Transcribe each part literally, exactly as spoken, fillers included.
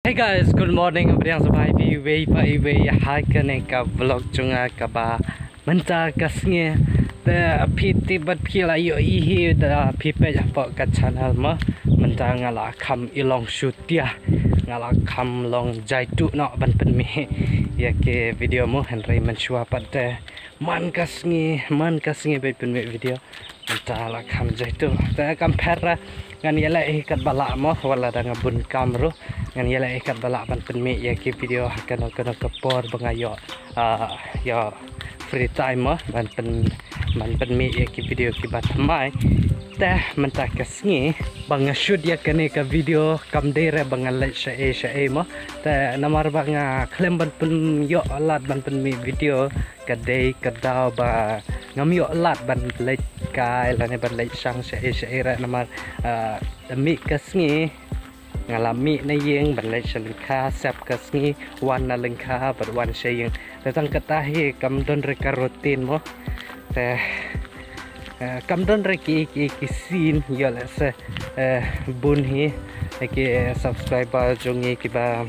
Hey guys, good morning. Pdiang sngewbha ïa phi iwei pa iwei ha kane ka vlog jong nga kaba mynta ka sngi. Te phi tip bad phi la ïohi hi da phi peit hapoh ka channel mo. Mynta nga la kham i long shutia, nga la kham long jaituh noh ban pynmih ïa ki video mo, hynrei mynshuwa pat te man ka sngi, man ka sngi bad pynmih video. Mynta la kham jaituh. Te kam pher, ngan ïaleh hi katba lah mo, wat la da nga bun kam ruh. Ngan ïaleh hi katba lah ban pynmih ïa ki video ha kano kano ka por ba nga ïoh, ah, ïoh free time mo, ban pyn, ban pynmih ïa ki video kiba thymmai. Te mynta ka sngi ba nga shoot ïa kane ka video kam dei re ba nga leit shaei shaei mo. Te namar ba nga khlem ban pynïoh lad ban pynmih video, ka dei ka daw ba ngam ïoh lad ban leit kai lane ban leit shang shaei shaei re namar, ah, da mih ka sngi nga la mih na ïing ban leit sha lyngkha, sep ka sngi wan na lyngkha bad wan sha ïing. Te tang kata hi kam don re ka routine mo. Te, eh, kam don re ki, ki, ki scene ïoh lehse, eh, bun hi ki subscriber jong ngi kiba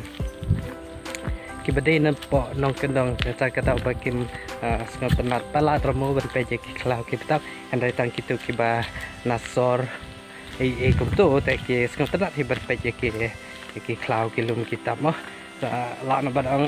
kiba dei napoh nongkyndong, kata kata ba kim, ah, sngewtynnat palat ruh mo ban peit ïa ki khlaw ki btap, hynrei tang kito kiba na sor ei ei kumto te ki sngewtynnat hi ban peit ïa ki, ïa ki khlaw ki lum ki tap mo. Te lah na bad ong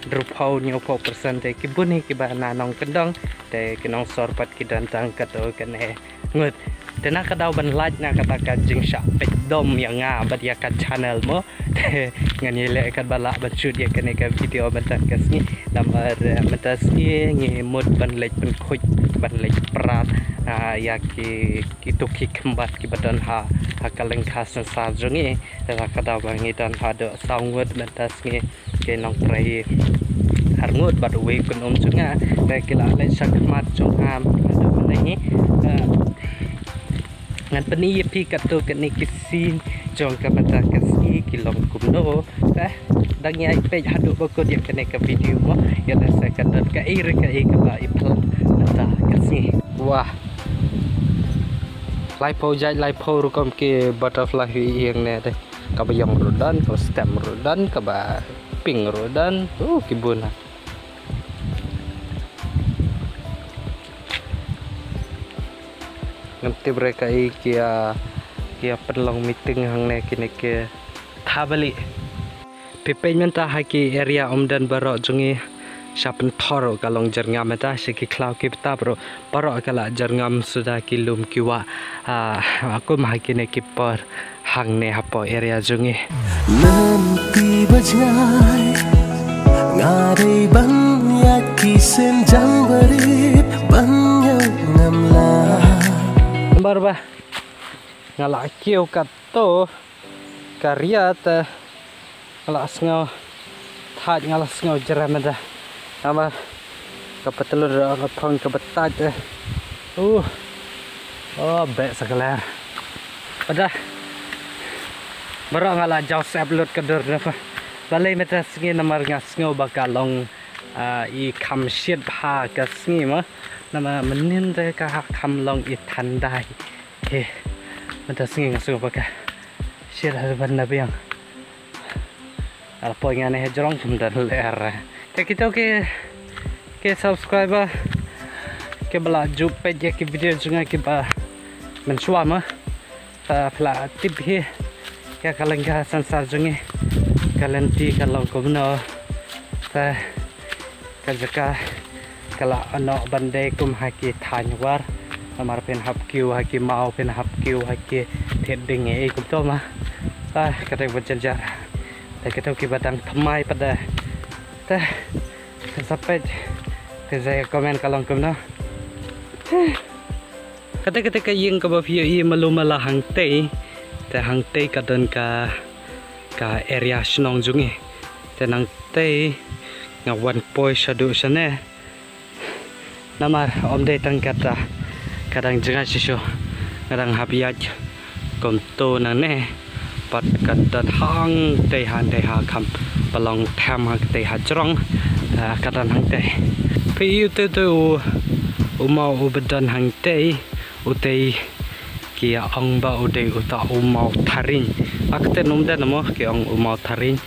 hynriewphew hynñiewphew percent te ki bun hi kiba na nongkyndong, te ki nongsor pat ki don tang katto katne ngut. Te na ka daw ban lait na kata ka jingshah peit dom ïa nga bad ïa ka channel mo. Te ngan ïaleh katba lah ban shoot ïa kane ka video mynta ka sngi. Namar, eh, mynta sngi ngi mut ban leit pynkhuid, ban leit prat, ah, ïa ki, kito ki khymbat kiba don ha, ha ka lyngkha synsar jong ngi. Te na ka daw ba ngi don haduh saw ngut mynta sngi. Ki nongtrei arngut bad uwei u khynnah jong nga, te ki la leit sha khmat jong nga haduh mynne hi. Eh, ngan pyni ïa phi katto katne ki scene jong ka mynta ka sngi ki long kumno. Te dang ïai peit haduh ba kut ïa kane ka video mo, ïa lehse ka don kaei re kaei kaba i phlak mynta ka sngi. Wah. Laiphew jait laiphew rukom ki butterfly hi ïeng ne te. Kaba ïong ruh don, kaba stem ruh don, kaba pink ruh don. Uh, ki bun ha. Ngam tip re kaei ki ïa, ki ïa pynlong meeting hangne kine ki thabali. Phi peit mynta ha ki area Umden baroh jong ngi, sha pynthor ruh ka long jyrngam mynta, sha ki khlaw ki btap ruh baroh ka la jyrngam suda ki lum ki wah, ah, kum ha kine ki por hangne hapoh area jong ngi. Lynti ba jngai nga dei ban ïaid ki sien jam barit ban ïa ngam lah. Namar ba nga la kiew katto ka ria te nga la sngew thait, nga la sngew jrem da. Namar ka patlun ruh ka phong kaba thait te. Uh. Oh, beh sa ka lyer. Pada. Baroh nga la jaw sep lut ka dur na pa. Balei mynta sngi namar nga sngew ba ka long, ah, i kham shit bha ka sngi mo. Namar mynnin te ka ha kham long i thandai. He. Mynta sngi nga sngew ba ka shit ha ban na biang. Ala poi nga ne ha jrong kum da lyer. Te kito ki, ki subscriber kiba la ju peit ïa ki video jong nga kiba mynshuwa mo. Te phi la tip hi ïa ka lyngkha synsar jong ngi, ka lynti ka long kumno. Te ka jaka ka la noh ban dei kum ha ki thaiñ War. Namar phin hap kiew ha ki maw, phin hap kiew ha ki thied dieng ei kumto ma. Te ka dei ba jynjar. Te kito kiba dang thymmai pat de, te sa peit, te sa comment ka long kumno. Kata kata ka ïing kaba phi ïohi malu mala hangtei. Te hangtei ka don ka, ka area shnong jong ngi. Te nangtei nga wan poi shaduh shane. Namar ym dei tang kata, ka dang jngai shisha. Nga dang hap ïaid kumto nangne. Pat ka don hangtei hangtei ha kham ba long them hangtei ha jrong, ah, ka don hangtei. Phi ïohi uto uto u, u maw uba don hangtei, utei ki ong ba u dei uta u maw tharing. Ak te num den mo ki ong u maw tharing.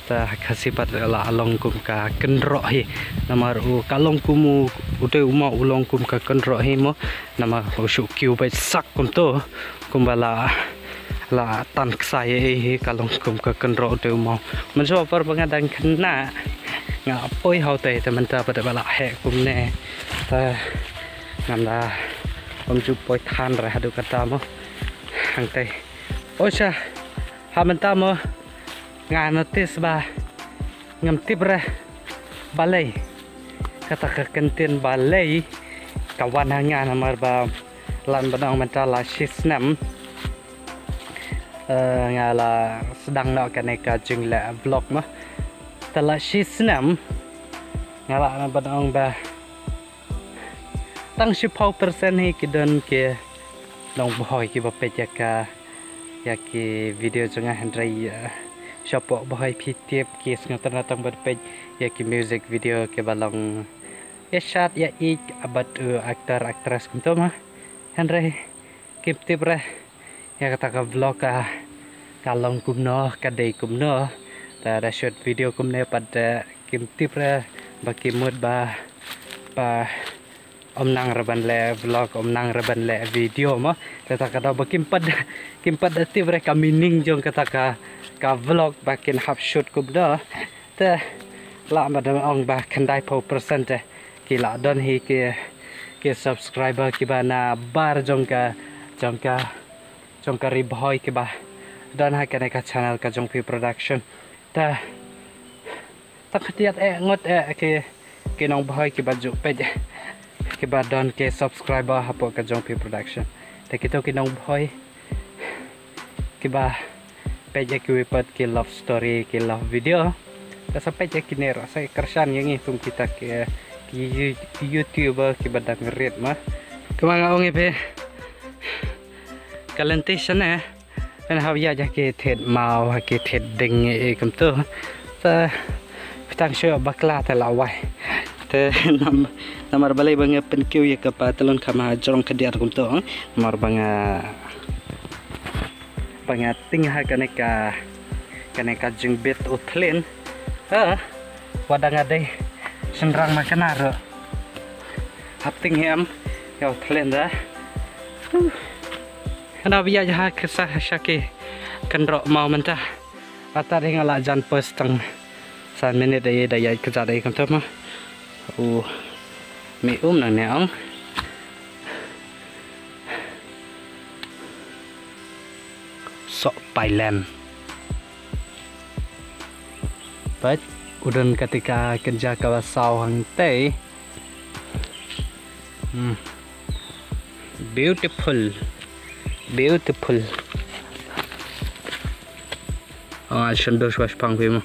Ta Khasi pat la long kum ka kynroh hi. Namar u ka long kum u, u te u maw u long kum ka kynroh hi mo. Namar u shu kiew beit sak kumto. Kumba la, la tan ksai hi ka long kum ka kynroh u te u maw. Mynshwa por ba nga dang khynnah nga poi ha u te, te mynta pat ba la heh kumne. Ta ngam da ym ju poi than re haduh katta mo. Hangtei. Ocha. Ha mynta mo nga notice ba ngam tip re balei kata ka kyntien balei ka wan ha nga namar ba lan ba nong mynta la shi snem. Eh, nga la sdang noh kane ka jingleh vlog mo. Ta la shi snem nga la na ba nong ba tang shiphew percent hi ki don ki nongbhoi kiba peit ïa ka, ïa ki video jong nga, hynrei, eh, shapoh bhoi phi tip ki sngewtynnat tang ban peit ïa ki music video kiba long ïa shad ïa ïeit bad u actor actress kumto ma. Hynrei kim tip re ïa kata ka vlog ka, ka long kumno, ka dei kumno. Ta da shoot video kumne pat, eh, kim tip re ba ki mut ba, ba ym nang re ban leh vlog, ym nang re ban leh video mo. Te ta ka daw ba kim pat, kim pat da tip re ka meaning jong kata ka, ka vlog ba kin hap shoot kumno. Te lah ba dang ong ba khyndai phew percent te ki la don hi ki, ki subscriber kiba na bar jong ka, jong ka, jong ka Ri Bhoi kiba don ha kane ka channel ka Jongphi Production. Ta, ta khatiat eh ngot eh ki, ki nongbhoi kiba ju peit, kiba don ki subscriber hapoh ka Jongphi Production. Ta kito ki nongbhoi kiba peit ïa kiwei pat ki love story, ki love video. Ta sa peit ïa kine ruh sa kyrshan ïa ngi kum kita ki, ki you-, YouTuber kiba dang rit ma. Kumba nga ong ïa phi. Ka lynti shane. Phin hap ïaid ha ki thied maw, ha ki thied ding ïa kumto. Ta phi tang shu bakla te la wai. Te nam-, namar balei ba nga pynkiew ïa ka patlun kham ha jrong khyndiat kumto. Namar ba nga, ba nga tieng ha kane ka, kane ka jingbit u thlen. Ha, wat da nga dei shynrang ma kane ruh. Hap tieng hi em ïa u thlen da. Huh. Hana ba ïaid ha ki sa sha ki kynroh maw mynta. Ata dei nga la jan pos tang san minit da ïa da ïaid kjat da ïa kumta ma. U mi um nang ne ong. Sok pailen. Peit, u don kata ka kynja kaba saw hangtei. Hmm. Beautiful. Beautiful. Ah, shen dos was pang phi mo.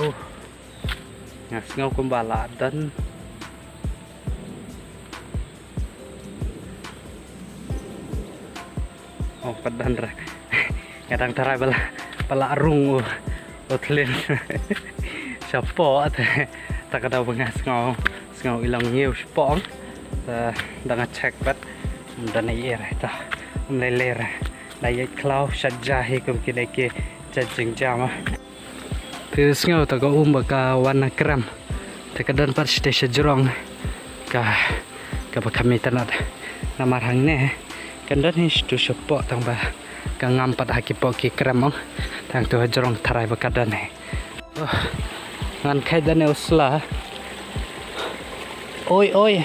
Oh. Nga sngew kumba la don. Oh, pat don re. Nga dang tharai ba la, ba la rung u, u thlen. Shapoh te, ta ka daw ba nga sngew, sngew i long ñiew shapoh. Te da nga check pat. Ym don ei ei re ta. Ym lei lei re. Da ïaid khlaw sha ja hi kum kine ki ja jingjia ma. Te sngew ta ka um ba ka wan na krem. Te ka don pat shatei sha jrong. Ka, kaba kham itynnad. Namar hangne kan don hi shatu shapoh tang ba ka ngam pat ha ki poh ki krem ong. Tang tu ha jrong tharai ba ka don hi. Oh, ngan khai da ne u sla. Oi, oi.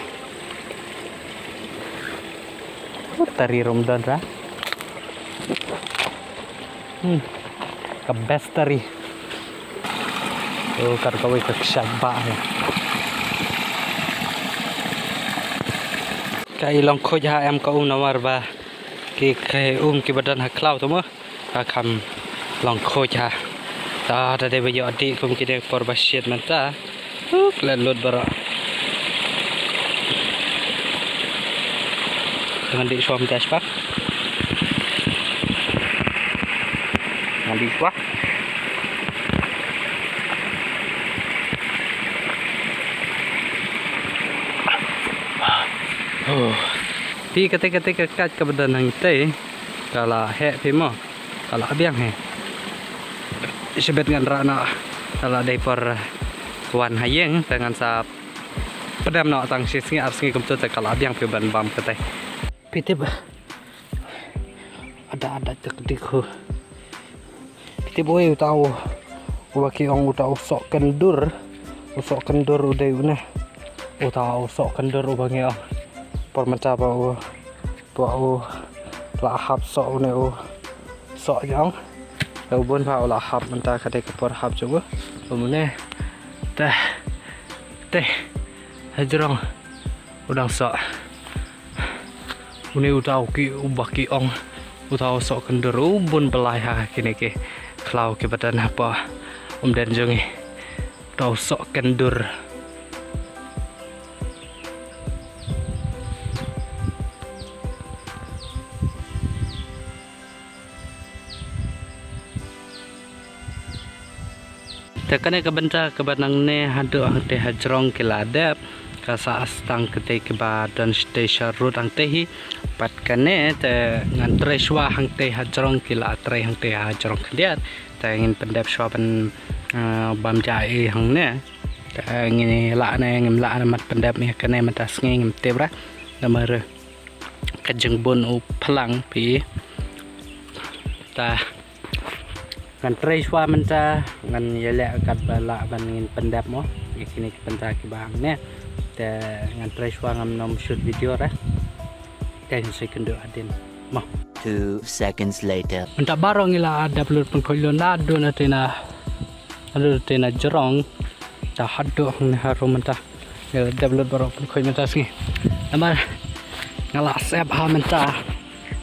Oh, tari rum don ra. Hmm. Ka best tari. Oh, kar kawei ka kshaid ba hi. Ka i long khuid ha em ka um namar ba ki, ki um kiba don ha khlaw tu mo. Ka kham long khuid ha. Ta, ta dei ba ïoh dih kum kine por ba shit mynta. Uk, la lut baroh. Ngan dih shuwa mynta shuwa. Ngan dih shuwa. Oh. Phi kata kata ka kat kaba don hangtei. Ka la heh phi mo. Ka la biang hi. Shibit ngan rah noh. Ka la dei por wan ha ïing te ngan sa pdem noh tang shi sngi ar sngi kumtu te ka la biang phi ban bam kata. Phi tip. Ada ada tak dik hu. Phi tip oi uta u. Uba ki ong uta u soh kendur. U soh kendur u dei une. Uta u soh kendur uba ngi ong. Por mynta ba u. Ba u la hap soh une u soh jong. Te u bun ba u la hap mynta ka dei ka por hap jong u. Une. Te. Te. Hajrong. U dang soh. Une uta u ki uba ki ong. Uta u soh kendur u bun ba lai ha kine ki khlaw kiba don hapoh umden jong ngi. Uta u soh kendur. Te kane ka bynta kaba nangne haduh hangtei hajrong ki la dep ka sah stang katei kiba don shatei sharud hangtei hi. Pat kane te ngan trei shuwa hangtei hajrong ki la trei hangtei hajrong khyndiat. Te ngin pyndep shuwa ban, eh, bam ja ei hangne. Te ngin lah ne ngim lah ne mat pyndep ïa kane mynta sngi ngim tip ra. Namar ka jingbun u phlang phi. Ta ngan trei shuwa mynta ngan ïaleh katba lah ban ngin pyndep mo. Ïa kine ki bynta kiba hangne. Te ngan trei shuwa ngam nym shoot video ra. Te ngin sa ïakynduh hadien mo. Two seconds later. Mynta baroh ngi la dep lut pynkhuid lut naduh na tei na Haduh tei na jrong. Ta haduh hangne harum mynta. Nga la dep lut baroh pynkhuid mynta sngi. Namar nga la sep ha mynta.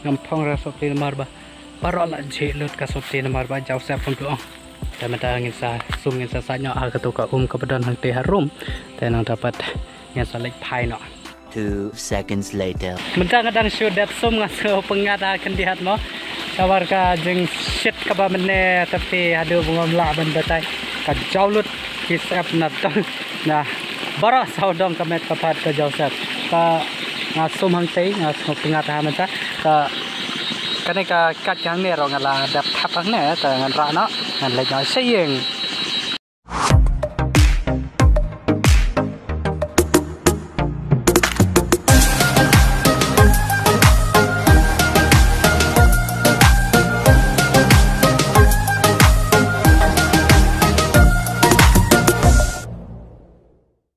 Ngam phong ra sopti namar ba baroh la jhieh lut ka sopti namar ba jaw sep kumtu ong. Te mynta ngin sa sum ngin sa sah noh ha kato ka um kaba don hangtei harum. Te nangta pat ngin sa leit phai noh. Two seconds later. Mynta nga dang shu dep sum nga shu pyngngad ha khyndiat mo. Namar ka jingshit kaba mynne tapi haduh ba ngam lah ban batai. Ka jaw lut ki sep na dong na baroh sawdong ka met ka phad ka jaw sep. Ka nga sum hangtei nga shu pyngngad ha mynta. Ka kane ka kat ka hangne ruh nga la dep thap hangne te ngan rah noh ngan leit noh sha ïing.